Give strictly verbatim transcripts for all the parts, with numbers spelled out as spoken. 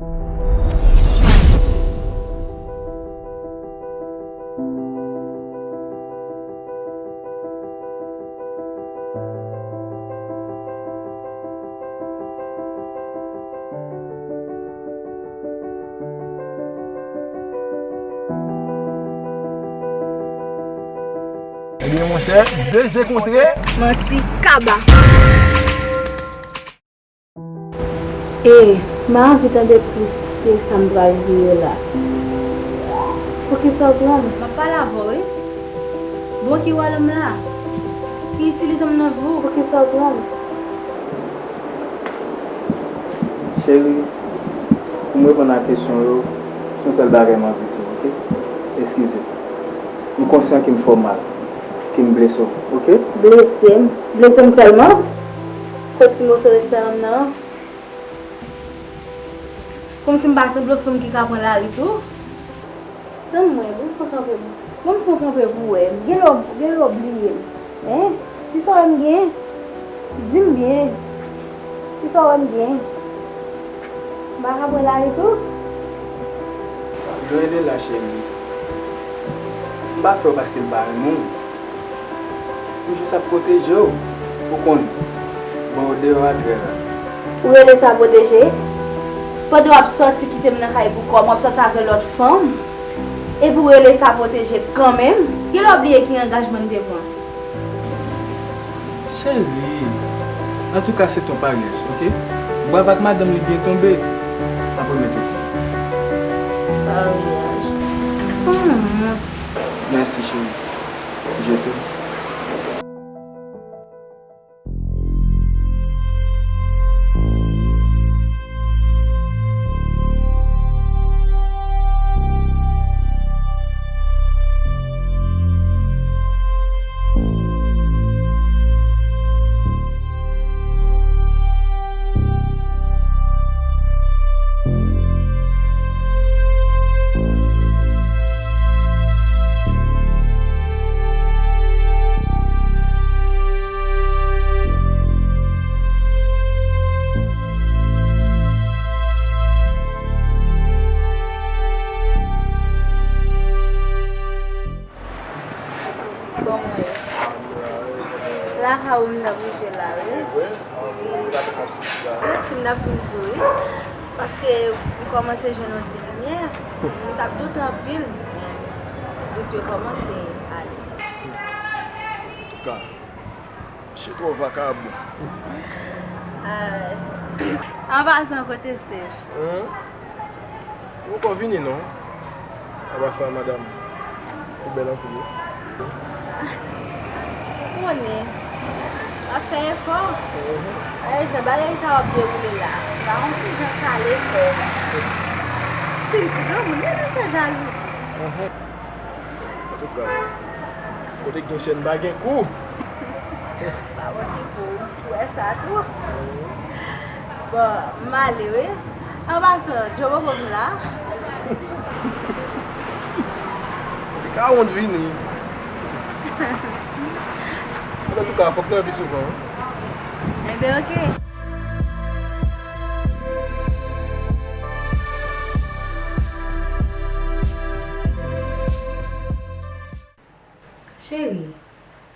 Ebyen, monchè, de je kontre. Manti kaba. E, m anvi tande plis de sa m pral di yo la. Poukisa w pran m? M ap pale avè w, wi. Bon, ki wòl m la? Ki itilite m nan vi w? Poukisa w pran m? Cheri, pou m reponn a kesyon yo, se yon sèl bagay m anvi di w, oke? Eskize. M konsyan ke m fè w mal, ke m blese w, oke? Blese m? Blese m sèlman? Kot ti moso respè m nan an? Kòmsi m pa se blofè m ki ka pran lari tou? Tann mwen, ban m fè kanpe pou, ban m fè kanpe pou wè. Genlè w, genlè w bliye m. Hein? Kisa w wè m gen? Di m byen. Kisa w wè m gen? M pa ka pran lari tou? Lwen de la, cheri. M pa pè w paske m pa renmen w. M jis ap pwoteje w. Ou konn, bon, deyò a trè rad. Ou rele sa pwoteje? Pandan w ap sòti kite m nan kay pou kò m, w ap sòti avè lòt fanm, epi w rele sa pwoteje kanmenm? Genlè w bliye ki angajman n te pran. Cheri, antouka se ton paryaj, oke? Bwav ak madanm li byen tonbe. Apre mete. Paryaj. Sanwont. Mèsi, cheri. Je t'aime. Kòman w ye? Lakay ou m t ap rive la, wi. Wi. Mèsi, m t ap vin di w, wi. Paske m kòmanse jwenn yon ti limyè. M t ap doute anpil, men wout yo kòmanse ale. Antouka, misye twò vakabon. Ah. An pasan, kote Steph? Hein? Li poko vini non. An pasan, madanm ou bèl anpil wi. Ou konnen, m ap fè efò. Mhm. Ay, jan bagay sa w ap dewoule la, se pa yon ti jan kale kò. Fin ti granmoun, li ap fè jalouzi. Mhm. Antouka, kote k gen chèn pa gen kou. Pa manke kou, ou wè sa tou. Bon, m ale wi. An pasan, Djo poko vin la. Li ka wont vini. Antouka, fòk nou wè pi souvan. Enben, oke. Cheri,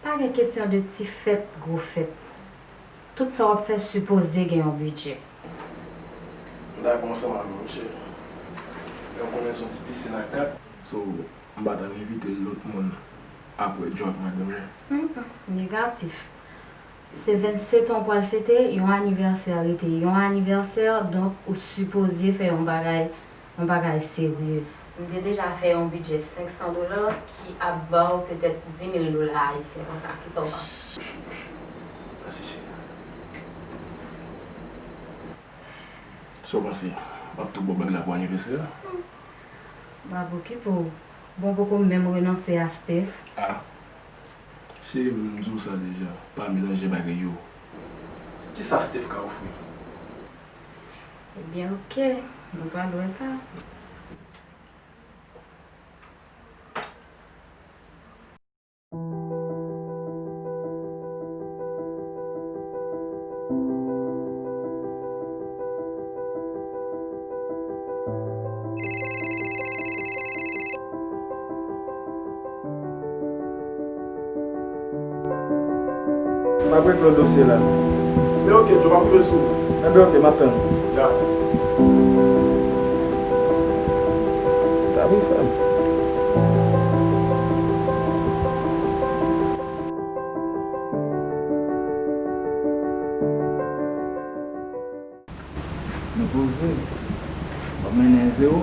pa gen kesyon de ti fèt, gwo fèt. Tout sa w ap fè sipoze gen yon bidjè. M dakò ansanm avè w, cheri. Men w konnen se yon ti pisin ak kat. So, m pa t al envite lòt moun apre Djo ak madanm li? Mm, mm, negatif. Se vennsèt an w pral fete, yon anivèsè rete yon anivèsè, donk ou sipoze fè yon bagay, yon bagay serye. M te deja fè yon bidjè senk san dola ki ap ba w petèt dis mil dola ayisyen konsa. Kisa w panse? Mèsi, cheri. Sa w panse? M ap tou ba w bag la pou anivèsè a? M ap okipe w. Bon, poko menm renonse a Steph. Ah. Cheri, m di w sa deja, pa melanje bagay yo. Kisa Steph ka ofri? Ebyen, oke, nou pral wè sa. M ap regle yon dosye la. Men oke, Joe, m ap rive sou ou. Enben oke, m ap tann ou. Ya. Sa vin fè m. Nou poze. W ap mennen en zewo.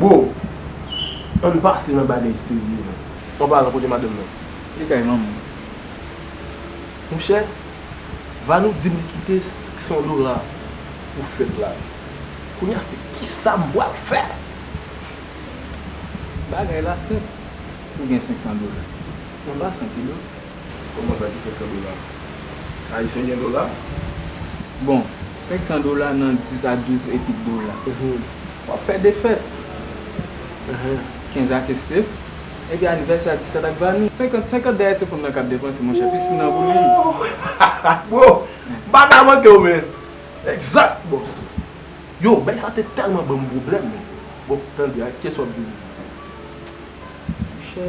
Bro, ann pase nan bagay serye, man. An palan, kote madanm nan? Li kay manman. Monchè, Vanou di m li kite senk san dola pou fèt la. Kounye a, se kisa m pral fè? Bagay la senp. Ou gen senk san dola. Anba san kilo. Kòman sa ki senk san dola? Ayisyen gen dola? Bon, senk san dola nan dis a douz epi dola. Mhm. W ap fè de fèt. Mhm. Kenz ak Estef, epi anivèsè a disèt ak Vanou. Senkant, senkant dèyè se fanm nan k ap depanse, monchè. Pisin nan pou li. Bro, m pa ka manke w, men. Egzak, bòs. Yo, bay sa te tèlman ban m pwoblèm, men. Bon, tande, ak kiyès w ap vini? Monchè,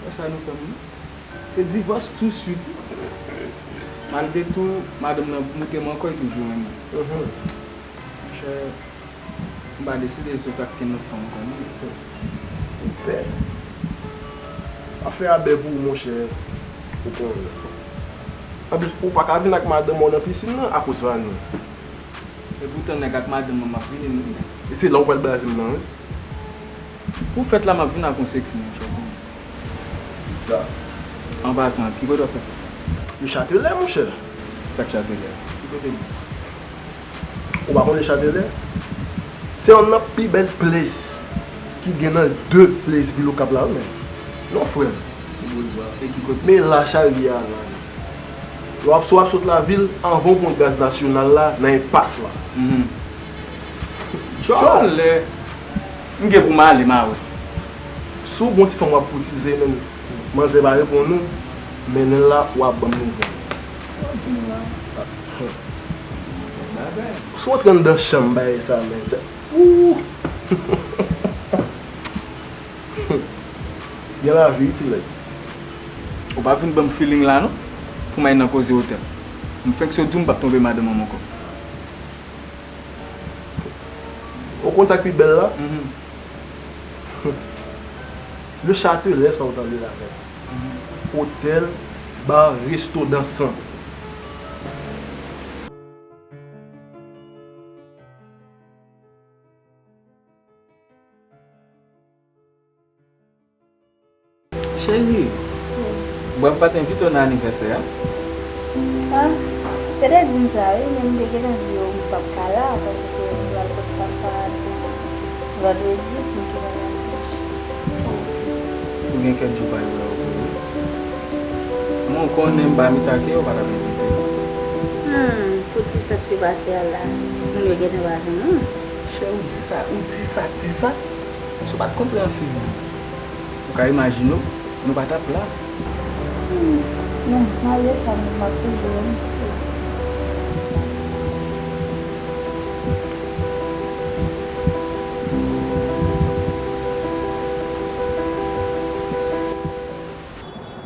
wè sa nou fè m, wi. Se divòs tou swit. Malgre tou, madanm nan moute m ankò, li toujou renmen m. Mhm. Monchè, m pa deside soti ak kenn lòt fanm ankò, non. Ou pè. Afè a bè pou ou, monchè. Ou konnen. Anplis, ou pa ka vin ak madanm ou nan pisin nan akoz Vanou. Epoutan, nèg ak madanm mwen, m ap vini, wi. E se la ou pral blaze m nan, wi. Pou fèt la, m ap vin ak yon seksi, monchè, w konnen. Sa. An pasan, ki kote w ap fè fèt la? Le Châtelet, monchè. Sa k Châtelet? Ki kote l? Ou pa konn le Châtelet? Se youn nan pi bèl ples ki gen nan de ples vil Okap la, wi, men. Non, frè m. Ki boulva? E ki kote? Men la, Chari a la. W ap, w ap sot lavil anvan w pran gaz nasyonal la nan enpas la. Mhm. Tchòlè! M gen pou m ale, m a wè. Si w gon ti fanm w ap koutize, men manzè pa reponn ou, mennen l la, w ap ban m nouvèl. Sa w di m la? Bagay. Si w antre anndan chanm bagay sa, men, se, ooh! Gen lavi, wi, ti nèg. Ou pa vin ban m feeling la, non, pou m al nan koze otèl. M fenk sot di w m p ap twonpe madanm mwen ankò. Ou konn sa k pi bèl la? Mhm. Le Châtelet, sa w tande la, frè. Mhm. Otèl, ba, resto, dansan. Cheri, Brav pa t envite w nan anivèsè a? Ah, yo te di m sa wi, men m te gentan di yo m p ap ka la, paske m pral kot papa vandredi, m te gentan dimanch. Oh, ok. Ou gen kèk jou pa yo wè w vre wi. Men w konnen m pa met ake yo pa t ap envite m. Hmm, pou ti sa k te pase a la, moun yo gentan pa zanmi w. Chè, ou di sa, ou di sa, di sa. Si w pa t konpreyansiv, ou ka imajine w, nou pa t ap la. Hmm, non, malgre sa, m ap toujou renmen w.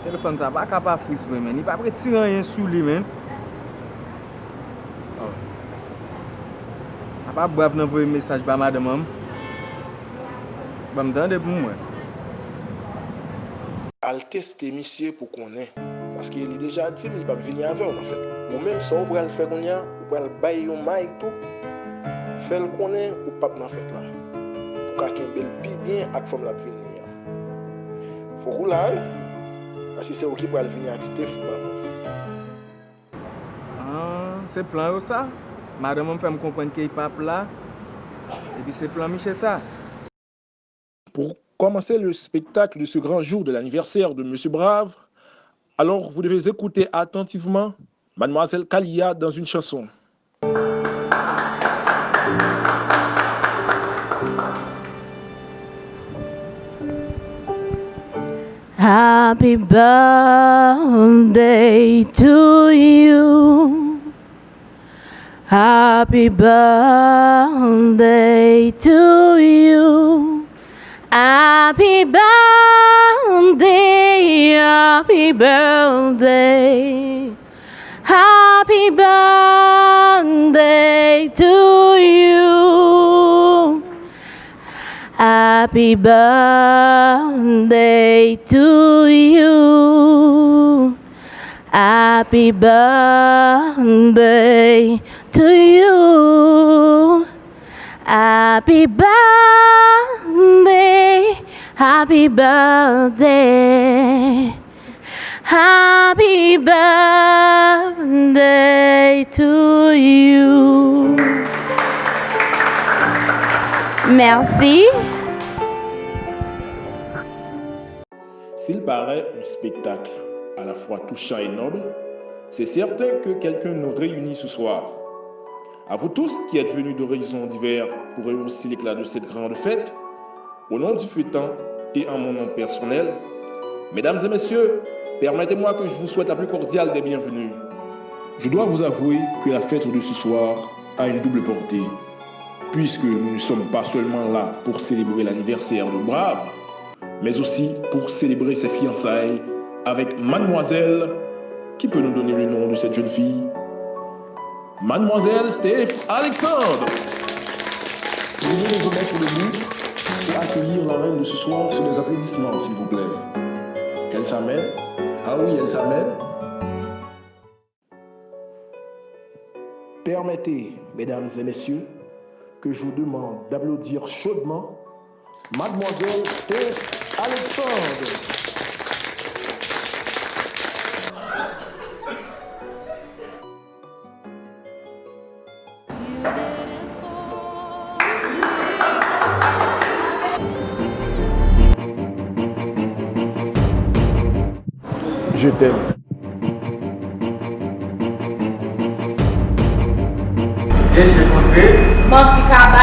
Telefòn sa pa ka pa fris vre, men. Li p ap retire anyen sou li, men. Oh. Apa Brav nan voye mesaj ba madanm an. Ban m tande pou m wè. Al teste misye pou konnen. Paske li deja di m li p ap vini avè w nan fèt la. Ou menm, sa w pral fè kounye a, ou pral bay yon may tou. Fè l konnen ou p ap nan fèt la. Pou w ka kenbe l pi byen ak fanm l ap vini an. Fòk ou la wi. Paske se ou ki pral vini ak Steph ban nou. Ah, se plan yo sa? Madanm an fè m konprann ke l p ap la. Epi se plan misye sa. Pour commencer le spectacle de ce grand jour de l'anniversaire de Monsieur Brave, alors vous devez écouter attentivement Mademoiselle Kalia dans une chanson. Happy birthday to you. Happy birthday to you. Happy birthday. Happy birthday. Happy birthday to you. Happy birthday to you. Happy birthday to you. Happy birthday, happy birthday, happy birthday to you. Merci. S'il paraît un spectacle à la fois touchant et noble, c'est certain que quelqu'un nous réunit ce soir. À vous tous qui êtes venus d'horizons divers pour rehausser l'éclat de cette grande fête, au nom du fêtant et en mon nom personnel, mesdames et messieurs, permettez-moi que je vous souhaite la plus cordiale des bienvenues. Je dois vous avouer que la fête de ce soir a une double portée, puisque nous ne sommes pas seulement là pour célébrer l'anniversaire de Brave, mais aussi pour célébrer ses fiançailles avec mademoiselle, qui peut nous donner le nom de cette jeune fille ? Mademoiselle Steph Alexandre. Priez les honnêtes debout pour accueillir la reine de ce soir sur les applaudissements, s'il vous plaît. Qu'elle s'amène. Ah oui, elle s'amène. Permettez, mesdames et messieurs, que je vous demande d'applaudir chaudement Mademoiselle Steph Alexandre. Je t'aime. Manti kaba.